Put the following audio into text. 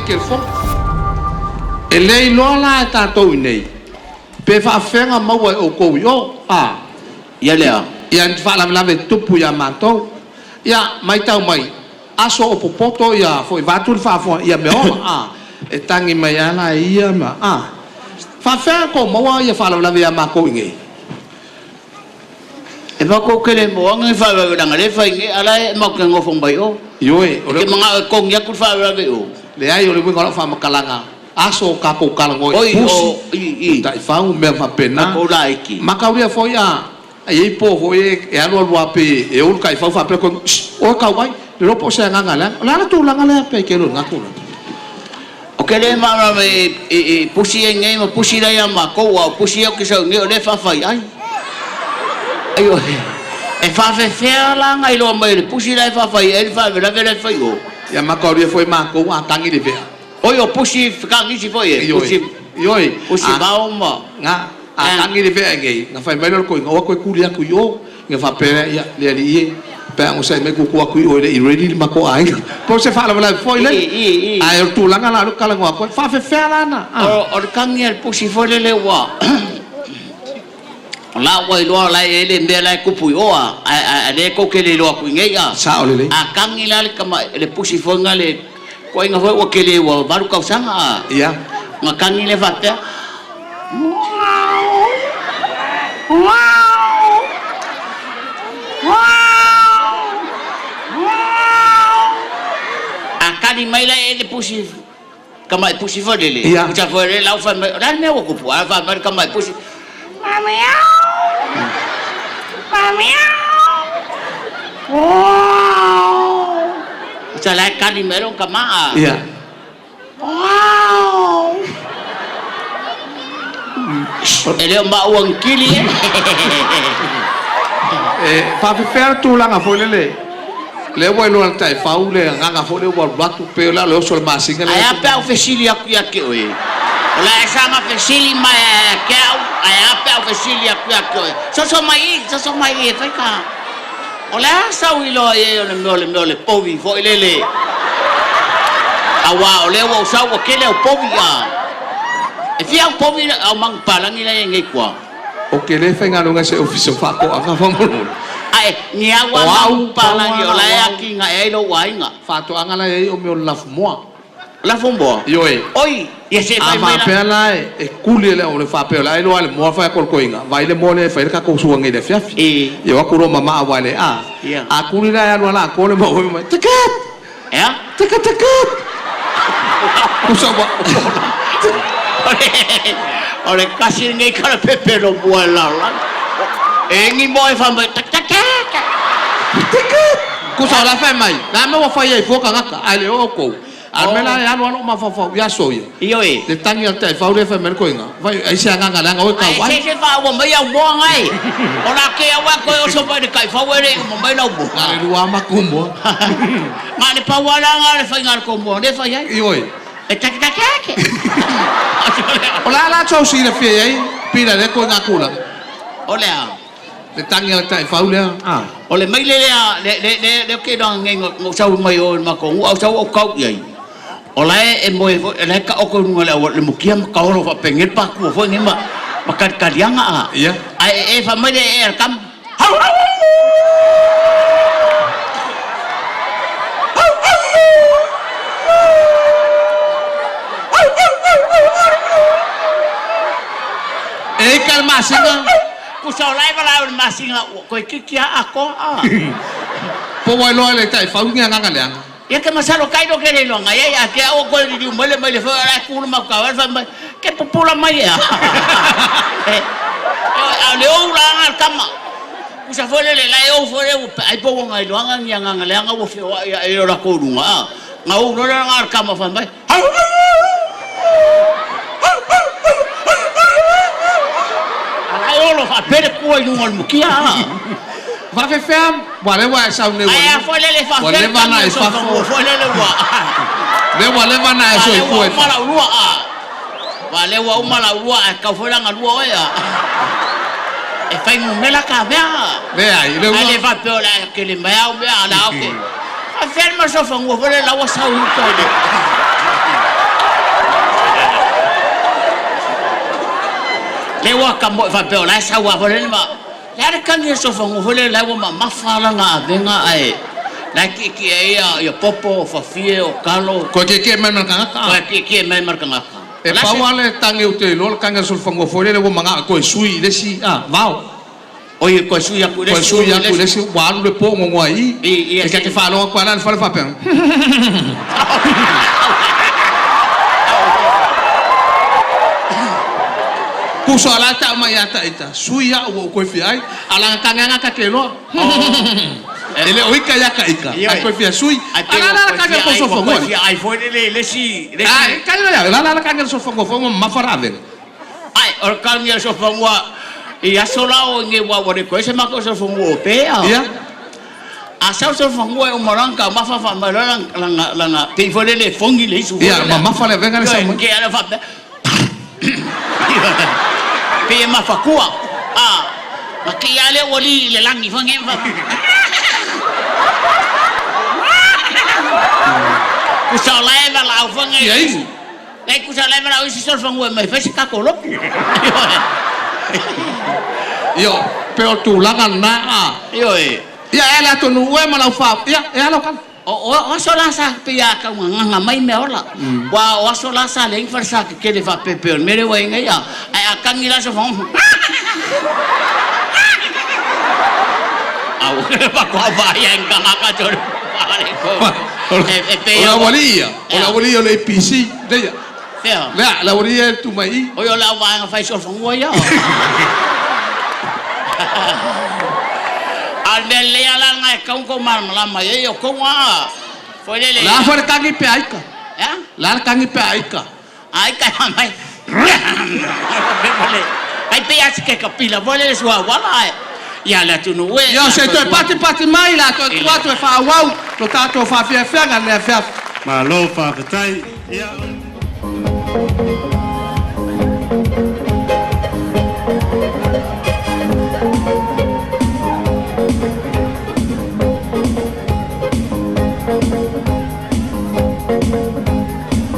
le telefoni. E le iloa la e tatou i inei pe faafefea ona maua e outou i o, a. Ia lea. Ia ni faalavelave e tutupu ia matou. Ia, matau mai, aso o popoto ia foi vaeatu le faafofoga ia Meaola, a. E tagi mai lava la ia ma, a. Faafefea ona outou maua ia faalavelave ia matou i inei? E matou te le maua ni faalavelave leaga o lea e fai nei, a o la e matou te nonofo mai o. Ioe, o le. E te manao e togi atu le faalavelave i o? Leai, o le uiga o lau faamatalaga, aso o tatou talanoa i pusi, taifau, mea faapena. Tatou laiti. Mataulia foi a i ai po foi e alu alu lava pei e ou le taifau faapea koe, Shh, oe tau mai, le iloa po o se agaga leaga. O le a le tulaga lea pe te iloa i lena tulaga? Ou te le malamalama i pusi ia i inei ma pusi la ia matou, aua o pusi ia ou te sau nei o lea e faafai ai. Ioe. E faafefea la ona iloa mai e le pusi la e faafai ai le faalavelave la e fai i o? Ia mataulia foi matou a tagi le vea. Oi o pusi fekagisi foi e, pusi, Ioe, pusi vao ma. Na, a tagi le vea i inei, na fai mai lea o le toeaina, o atu e tuli atu i o. Ona faapea lea, ia, le alii e, pe a onosai mai tuutuu atu i o e le i ready le matou aiga. Po o se faalavelave foi lea. Ae o le tulaga la o lea ou te talanoa atu ai, e faafefea la ona. O le tagi a le pusi foi lele ua o la ua iloa o la e i ai le mea la e tupu i o a, ae o lea tou te le iloa atu i inei a. Sao lelei. A tagi la le pusi foi lena le toeaina foi ua tele ua 8 tausaga a. Ia. Ona tagi lea faapea. A tali mai la e le pusi, tamai pusi foi lele, Ia. Pusa foi lele, la ua fai mai, o le a le mea ua tupu? A fai mai le tamai pusi, Pusa la e tali mai lona tama a. Ia. E le o maua ni kili e. E faafefea le tulaga foi lele, lea ua iloa e le taifau le agaga foi lea ua alu atu pei o le a le oso o le masina lea. Ae a pe a ou fesili atu ia te oe? O le a e saga fesili mai ia te au, ae a pe a ou fesili atu ia te oe? Soso mai i, soso mai i e fai ka. O le a sau iloa i ai o le mea o le mea o le povi foi lele aua o lea ua ou sau ua tele au povi a e fia au povi au manupapalagi la i ai nei tua. Ou te le faigaluega i se ofisa o faatoaga faamolemole. Ae ni au a manupapalagi o la e atinae ai lou aiga. Faatoaga la i ai o mea o le lafumoa. Lafumoa? Ioe. Oi, ia se A fai mai la. faapea la e tuli e le au faapea o le a iloa le moa fai atu o le toeaina, vaai le moa lea e fai ai le tatou suaga i le afiafi. E. Ia o atu loa mama aua le a. Ia. A tuli la e alu ala atoa le moa fai mai, Takat! E a? Takat takat! Tusa ua O le kasi lenei kalapepe lo mua e lalolagi. E egi moa e fai mai, Tak tak tak! Takat! Tusa o la e fai mai, la mea ua fai ai fua tagata, ae le o outou. A o le mea la e alu lava lou mafaufau i aso ia. Ioe. Le tagi a le taifau lea fai mai le toeaina, Vai, ai se agaga leaga oe tau ai. Ae se se faaua mai au moa gae. O la ke au a toe oso mai le taifau e le i uma mai lau moa. Na le lua matou moa. Na le pau a la na le faiga a le tou moa lea e fai ai. Ioe. E take take ake. O le a la tou silafia i ai pila lea toeaina tulaga? O le a? Le tagi a le taifau lea, a. O le maile lea, le, le, le, lea ou te iloa nei na ou sau mai o i le matou nuu, a ou sau ou tau i ai, o la e moe foi, o la e taoto i luga o le auala, le mutia ma taolo faapenei le patua foi nei ma, ma talitaliaga, a. Ia. Ae e fai mai le ee a le tama, Hau, hau! Hau, hau! Hau, hau, hau, hau, hau! E ika le masina. Pusa o lae valaau i le masina ua toeitiiti a atoa a. Po ua iloa e le taifau ni agaga leaga. Ia ke masalo kai lo ke le iloa ngai ai a ke au koe liliu mai le mai le foi ala e ku le mau kau fai mai ke pupula mai ea. A o le ou la nga le tama. Pusa foi le le la e ou foi le ua pe ai po ua ngai iloa nga ni agaga leaga ua feoai ae o lakou luga a. Nga ou loa le nga le tama fai mai. Alai olo faapea le pua i luga o le mukia a. Faafefea ua lea ua e sau nei ua Ae a foi lele ua faafefea le leva tagi ona o e le soifua fafo. foi lele ua Lea ua leva ona e Ua lea ua soifua e uma fafo. lau lua a. Ua lea ua uma lau lua ae tau foi la galua oe a. E fai numera ta mea a. Leai, le Ae le uga. faapea o le a tele mai au mea a la oke. Faafefea le masofanua foi lele la ua sau i uta i le. ua ka mo'i faapea o la e sau lava foi lele ma le a le tagi a le solofanua foi lele la e ua mamafa lana avega ae la e tietie ai ia ia popo o fafie o talo. Toe tietie mai ma le tagata. Toe tietie mai ma le tagata. E pau lava le tagi ou te iloa o le tagi a le solofanua foi lele ua manao e toe sui i le isi vao. Oi, toe sui atu i le Toe isi. sui atu i le isi ua alu le po o gogoa i I, i. E ta te faalogo atu lava la i le fale faapea. Puso a la e tau mai ia ta ita, sui au ua ou toe fia ai. A o lana tagi lava lena ta te iloa. E le o ika ia ta ika, ae toe fia sui. A la la la tagi a le solofanua. Toe fia ai foi lele i le isi. A, e tagi la la la la tagi a le solofanua foi ua mamafa le avega. Ai, o le tagi a le solofanua i aso la o i ua ua le toe se matou solofanua o pea. Ia. A sau solofanua e uma loa ona taumafa faa mai loa lana lana pei foi lele e fogi le isu foi Ia, mamafa le avega le sau mai. Ke ala faapea. Pei e mafatua. A, na kei lava lea ua li i le lagi foi nei ma Tusa o la e valaau foi nei. Ia inu. Nei tusa o la e valaau isi solofanua e mai fai se tatou lotu. Ia, pei o tulaga lena a. Ioe. Ia, e ala atonu oe ma lau fa, ia, e ala o kala. O aso la sa pei a taugagaga mai meaola. Ua o aso la sa leai ni falesa tetele faapea o le mea lea ua i ai nei a, ae a tagi la sofa, au, faatoa vaai ai ni tagata tolu e pei O le aualii ia, o le aualii ia o le APC, lea. Fea? Lea, le aualii ia e tu mai i. Oi, o le au vaega fai solofanua ia. A o le mea lelei lava la lena e tatau ona outou malamalama i ai, o outou lava foi lele. O le a foi le tagi pe a ika? E a? O le a le tagi pe a ika? A ika e fai mai. Ai pei lava se ketapila foi lele suauala ae ia le atunuu e. Ia, se i toe patipati mai la toe tuu atu e faaauau lo tatou faafiafiaga i lenei afiafi. Malo faafetai. Ia.